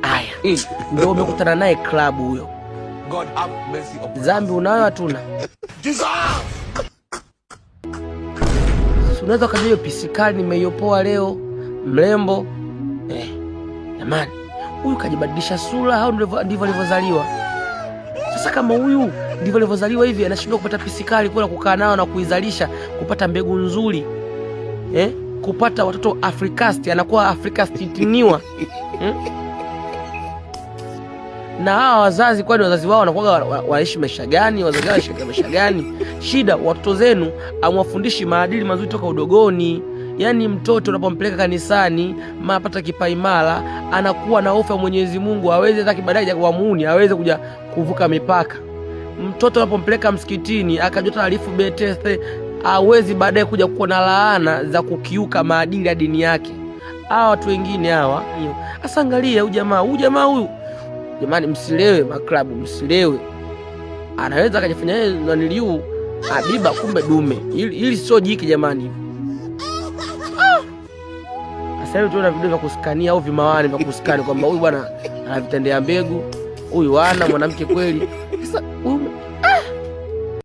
Aya, ndio umekutana naye klabu huyo. God have mercy upon us. Dhambi unayo hatuna? Si unaweza ukajua hiyo pisikali nimeiopoa leo, mrembo. Jamani, huyu kajibadilisha sura au ndivyo alivyozaliwa? Sasa kama huyu ndivyo alivyozaliwa hivi, anashindwa kupata pisikali kula kukaa nao na kuizalisha, kupata mbegu nzuri, kupata watoto Afrikasti, anakuwa Afrikastitiniwa. Na hawa wazazi, kwani wazazi wao wanakuwa wanaishi maisha gani? Wazazi wao wanaishi maisha gani? Shida watoto zenu amwafundishi maadili mazuri toka udogoni. Yaani mtoto unapompeleka kanisani, mapata kipaimara, anakuwa na hofu ya Mwenyezi Mungu, hawezi hata baadaye kuwa muuni, hawezi kuja kuvuka mipaka. Mtoto unapompeleka msikitini akajua taarifu betese, hawezi baadaye kuja kuwa na laana za kukiuka maadili ya dini yake. Hawa watu wengine hawa, sasa angalia huyu jamaa, huyu jamaa huyu. Jamani, msilewe maklabu, msilewe. Anaweza akajifanya yeye naniliu Abiba, kumbe dume. Hili sio jiki jamani. Sasa hivi tunaona video vya kuskania au vimawani vya kuskani kwamba huyu bwana anavitendea mbegu, huyu ana mwanamke kweli. Sasa huyu